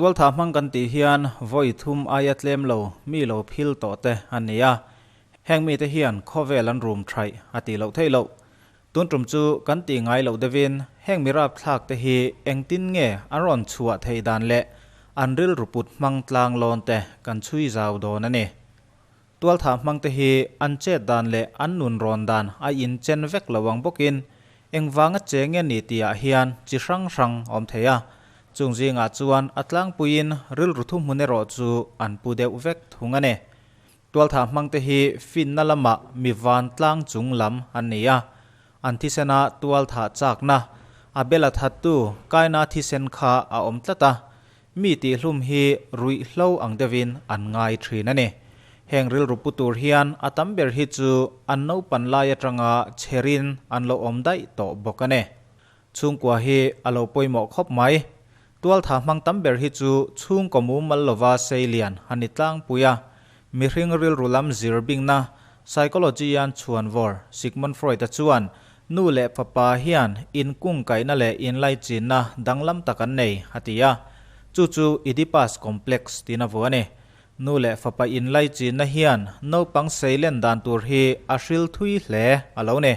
Tualthah hmang kan tih hian vawi thum aia tlem lo mi lo phil tawh te an ni a, heng mite hian khawvel an rum thaih a tih loh theih loh. Tun tum chu kan tih ngai loh deuhin heng mi rapthlak te hi engtin nge an rawn chhuah theih dan leh an rilru put hmang tlang lawn te kan chhui zau dawn a ni. Tualthah hmang te hi an chet dan leh an nun rawn dan a inchen vek lo ang bawkin engvanga che nge ni tihah hian chi hrang hrang a awm thei a, chung zingah chuan a tlangpuiin rilru thuhmun erawh chu an pu deuh vek thung a ni. Tualthah hmang te hi finna lamah mi vantlang chung lam an ni a, an thisena tualthah chakna, a bela thattu kaina thisen kha a awm tlat a, Mi tihhlum hi ruihhlo ang deuhin an ngai thin a ni. Heng rilru pu tur hian a tam ber hi chu an naupan lai atanga chherin an lo awm daih tawh bawk a ni. Chhungkua hi a lo pawimawh khawp mai. Tualtha hmang tam ber hi chu chhungkaw mumal lova seilian a ni tlangpui a. Mihring rilru lam zir bingna Psychology-an chhuanvawr Sigmund Freud-a chuan Nu leh fapa hian inkungkaihna leh inlaichinna danglam tak an nei, a ti a. Chu chu Oedipus complex tiin a vuah a ni. Nu leh fapa inlaichinna hian naupang seilen dan tur hi a hril thui hle a lo ni.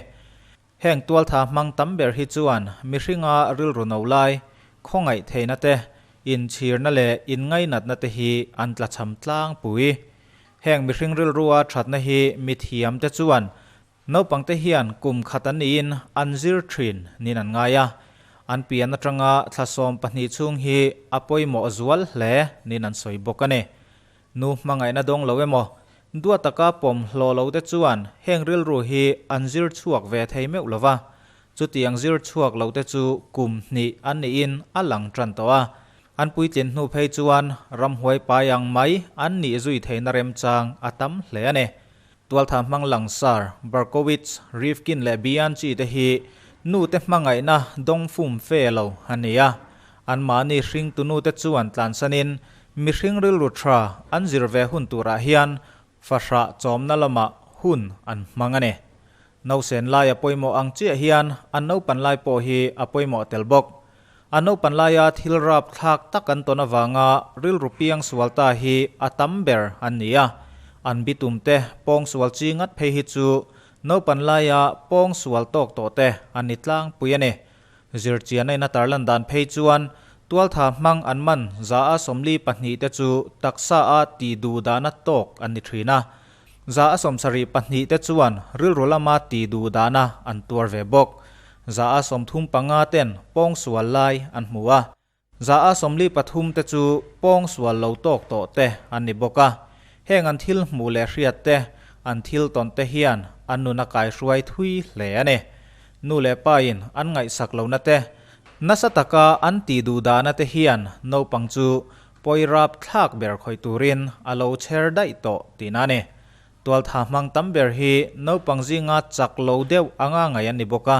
Heng tualtha hmang tam ber hi chuan mihringa rilru no lai, khawngaih theihna te, inchhirna leh inngainatna te hi an tlachham tlangpui. Heng mihring rilrua thatna hi mithiamte chuan Naupangte hian kum khat an niin an zir thin niin an ngai a, an pian atanga thla 12 chhung hi a pawimawh zual hle niin an sawi bawk a ni. Nu hmangaihna dawng lo emaw, duat taka pawm hlawh lo te chuan heng rilru hi an zir chhuak ve thei meuh lo va, chutiang zir chhuak lo te chu kum hnih an niin a lang tan tawh a, an puitlin hnu phei chuan ramhuai pai ang mai an nih zui theihna remchang a tam hle a ni. Tualtha hmang langsar Berkowitz, Rifkin leh Bianchi te hi nu te hmangaihna dawng fum fe lo a ni a. Anmahni hringtu nu te chuan tlansanin mihring rilru tha an zir ve hun turah hian fahrah chawmna lamah hun an hmang a ni. Nausen lai a pawimawh ang chiah hian an naupan lai pawh hi a pawimawh tel bawk. An naupan laia thil rapthlak tak an tawn avanga rilru piang sual ta hi a tam ber an ni a. An bitum te pawng sual chi ngat phei hi chu naupan laia pawng sual tawk tawh te an ni tlangpui a ni. Zirchian a ina tarlan dan phei chuan tualtha hmang an man 142 te chu taksa a tih duh dahna tawk an ni thin a. 72 te chuan rilru lama tih duh dahna an tuar ve bawk. 35 ten pawng sual lai an hmu a. 43 te chu pawng sual lo tawk tawh te an ni bawk a. Heng an thil hmuh leh hriat te, an thil tawn te hian an nun a kaihruai thui hle a ni. Nu leh pa in an ngaihsak lohna te, nasa taka an tih duh dahna te hian naupang chu Pawi rap thlak ber khawih turin a lo chher daih tawh tihna a ni. Tualtha hmang tam ber hi naupang zinga chak lo deuh anga ngaih an ni bawk a.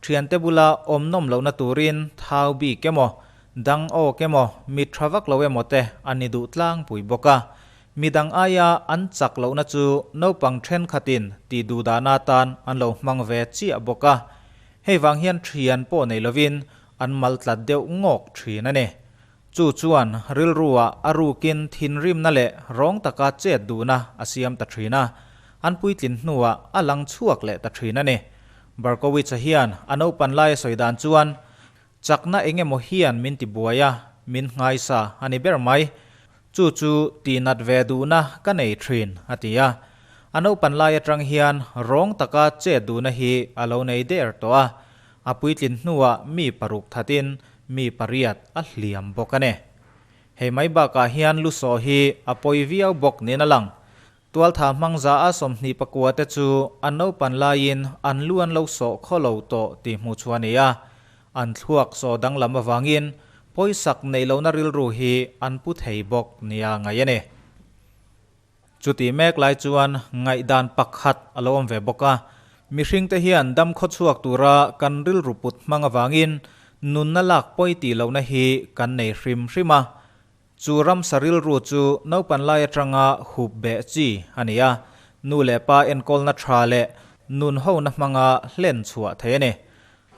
Thiante bula awm nawm lohna turin thau bik emaw, dang awk emaw, mit tha vak lo emaw te an ni duh tlangpui bawk a. Midang aia an chak lohna chu naupang thenkhatin tih duh dahna atan an lo hmang ve chiah bawk a. Hei vang hian thian pawh nei lovin an mal tlat deuh ngawk thin a ni. Chu chuan rilruah a rukin thinrimna leh rawng taka chet duhna a siam ta thin a, an puitlin hnuah a lang chhuak leh ta thin a ni. Berkowitz-a hian a naupan lai a sawi dan chuan, Chakna eng emaw hian min ti buai a, min nghaisa a ni ber mai. Chu chu tihnat ve duhna ka nei thin, a ti a. A naupan lai atang hian rawng taka chet duhna hi a lo nei der tawh a, a puitlin hnuah mi paruk thatin mi pariat a hliam bawk a ni. Hei mai bakah hian lu sawh hi a pawi viau bawk niin a lang. Tualtha hmang 29 te chu an naupan laiin an lu an lo sawh khaw lo tawh tih hmuh chhuah a ni a. An thluak sawh danglam avangin pawisak neih lohna rilru hi an pu thei bawk nia ngaih a ni. Chutih mek lai chuan ngaihdan pakhat a lo awm ve bawk a, mihringte hian dam khawchhuak tura kan rilru put hmang avangin nunna lak pawi tih lohna hi kan nei hrim hrim a. Chu ramsa rilru chu naupan lai atanga hup beh chi a ni a, nu leh pa enkawlna tha leh nun hona hmanga hlen chhuah thei a ni.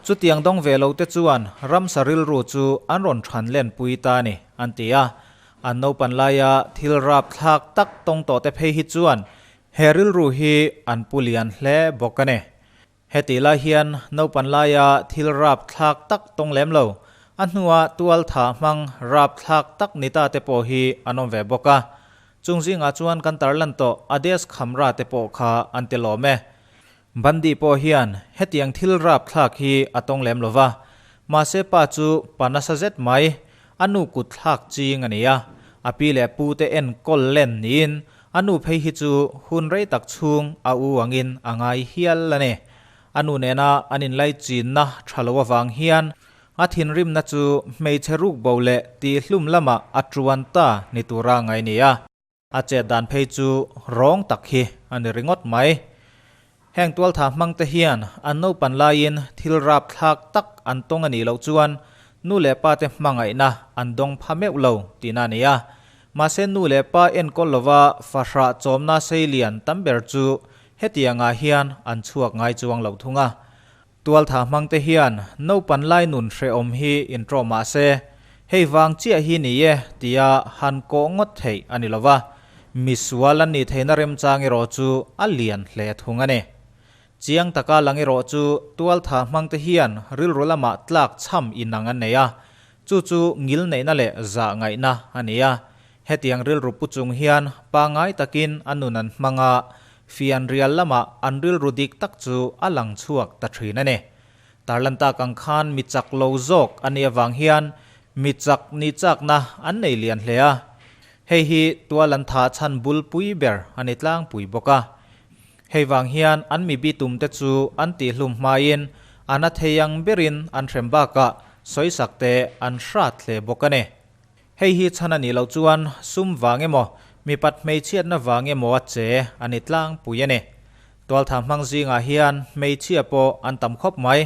Chutiang dawng ve lote chuan ramsa rilru chu an rawn than lenpui ta a ni, an ti a. An naupan laia thil rapthlak tak tawng tawh te phei hi chuan he rilru hi an pu lian hle bawk a ni. Hetih lai hian naupan laia thil rapthlak tak tawng lem lo, a hnua tual tha hmang rapthlak tak ni ta te pawh hi an awm ve bawk a. Chung zingah chuan kan tarlan tawh Adesh Khamra te pawh kha an ti lawm e. Bandi pawh hian hetiang thil rapthlak hi a tawng lem lo va, mahse pa chu pa nasa zet mai, a nu kut thlak ching a ni a, a pi leh pu te enkawl len niin a nu phei hi chu hun rei tak chhung a u angin a ngai hial a ni. A nu nena an inlaichinna tha lo avang hian a thinrimna chu hmeichhe ruk bo leh tihhlum lamah a tuan ta ni tura ngai ni a. A chet dan phei chu rawng tak hi a ni ringawt mai. Heng tualtha hmangte hian an naupan laiin thil rapthlak tak an tawng a nih loh chuan nu leh pa te hmangaihna an dawng pha meuh lo tihna a ni a. Mahse nu leh pa enkawl lova fahrah chawmna seilian tam ber chu hetiangah hian an chhuak ngai chuang loh thung a. Tualtha hmangte hian naupan lai nun hrehawm hi intrawh mah se, hei vang chiah hi ni e tia han kawh ngawt theih a ni lo va, misual an nih theihna remchang erawh chu a lian hle thung a ni. Chiang taka lang erawh chu tualtha hmangte hian rilru lamah tlak chham inang an nei a, chu chu ngil neihna leh zah ngaihna a ni a. Hetiang rilru pu chung hian pangngai takin a nun an hmang a, fianrial lamah an rilru dik tak chu a lang chhuak ta thin a ni. Tarlan tak ang khan mi chak lo zawk a nih avang hian mi chak ni chakna an nei lian hle a, hei hi tual an thah chhan bulpui ber a ni tlangpui bawk a. Hei vang hian an mi bitum te chu an tihhlum hmain a na thei ang berin an hrem bakah sawisak te an hrat hle bawk a ni. Hei hi chhan a nih loh chuan sum vang emaw, mipat hmeichhiatna vang emaw a che a ni tlangpui a ni. Tualtha hmang zingah hian hmeichhia pawh an tam khawp mai.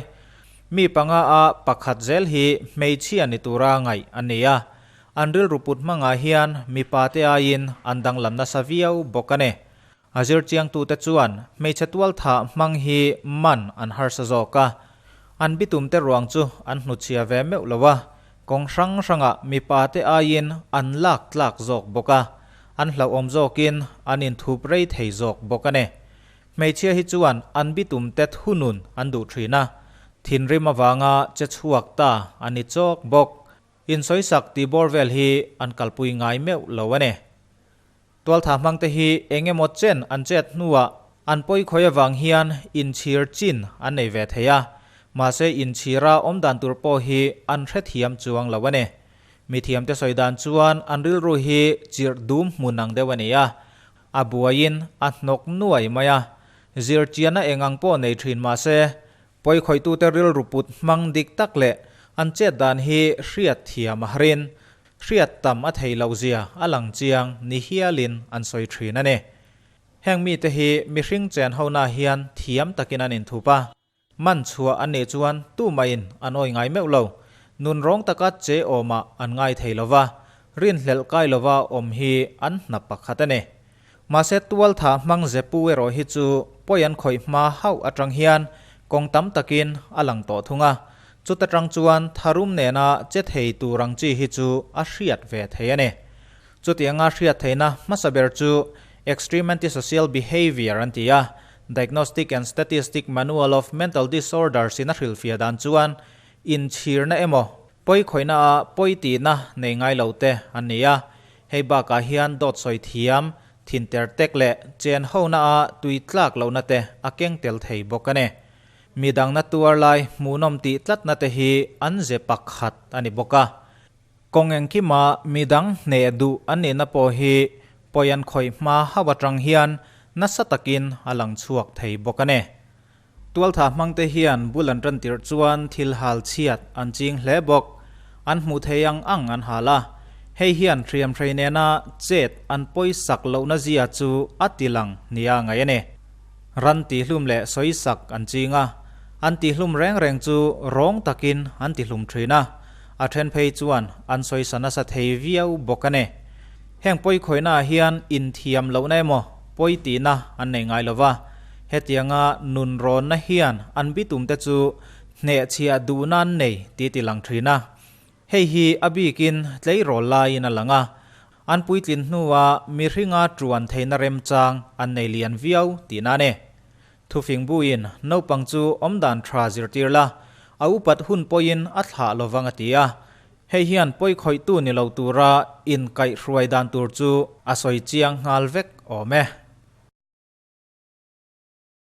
Mi panga a pakhat zel hi hmeichhia ni tura ngaih a ni a. An rilru put hmangah hian mipa te aiin an danglam nasa viau bawk a ni. A zirchiangtute chuan hmeichhe tualtha hmang hi man an harsa zawk a, an bitumte ruang chu an hnuchhia ve meuh lo a, kawng hrang hrangah mipate aiin an lak tlak zawk bawk a, an hlauhawm zawkin an inthup rei thei zawk bawk a ni. Hmeichhia hi chuan an bitumte thunun an duh thin a, thinrim avanga che chhuak ta a ni chawk bawk. Insawisak tih bawr vel hi an kalpui ngai meuh lo a ni. Tualtha hmangte hi eng emaw chen an chet hnuah an pawi khawi avang hian inchhir chin an nei ve thei a, mahse inchhira awm dan tur pawh hi an hrethiam chuang lo a ni. Mithiamte sawi dan chuan an rilru hi chirh dum hmun ang deuh a ni a, a buaiin a hnawk nuai mai a, zirchianna eng ang pawh nei thin mahse pawi khawihtute rilru put hmang dik tak leh an chet dan hi hriat thiam a harin Hriat tam a thei loh zia a lang chiang ni hialin an sawi thin a ni. Heng mite hi mihring chen hona hian thiam takin an inthup a, man chhuah an nih chuan tumahin an awi ngai meuh lo. Nun rawng taka che awmah an ngai thei lo va, rinhlelh kai lova awm hi an hna pakhat a ni. Mahse tualtha hmang zepu erawh hi chu pawi an khawih hma hauh atang hian kawng tam takin a lang tawh thung a, chuta tang chuan tharum nena che thei tur ang chi hi chu a hriat ve thei a ni. Chutianga hriat theihna hmasa ber chu Extreme Antisocial Behaviour an ti a, Diagnostic and Statistic Manual of Mental Disorders in a hrilhfiah dan chuan inchhirna emaw pawi khawihna ah pawi tihna nei ngai lo te an ni a, Hei bakah hian dawt sawi thiam, thin ter tek leh chen hona a tui tlak lohna te a keng tel thei bawk a ni. Mi dangna tuar lai hmuhnawm tih tlatna te hi an ze pakhat a ni bawk a. Kawng engkima mi dang hneh duh an nihna pawh hi pawi an khawih hma hauh atang hian nasa takin a lang chhuak thei bawk a ni. Tualtha hmangte hian bul an tan tirh chuan thil hal chhiat an ching hle bawk. An hmuh thei ang ang an hal a. Hei hian hriamhrei nena chet an pawisak lohna zia chu a ti lang nia ngaih a ni. Ran tihlum leh sawisak an ching a. An tihlum reng reng chu rawng takin an tihlum thin a. A then phei chuan an sawisa nasa thei viau bawk a ni. Heng pawikhawihnaah hian inthiam lohna emaw pawi tihna an nei ngai lova. Hetianga nun rawnna hian an bitumte chu hnehchhiah duhna an nei tih ti lang thin a. Hei hi a bikin tleirawl laiin a lang a, an puitlin hnua mihringa tuan theihna remchang an nei lian viau tihna a ni. Thufing buin naupang chu awmdan tha zirtir la, a upat hun pawhin a thlah lovang a ti a. Hei hian pawikhawihtu ni lo tura inkaihhruai dan tur chu a sawi chiang nghal vek awm e.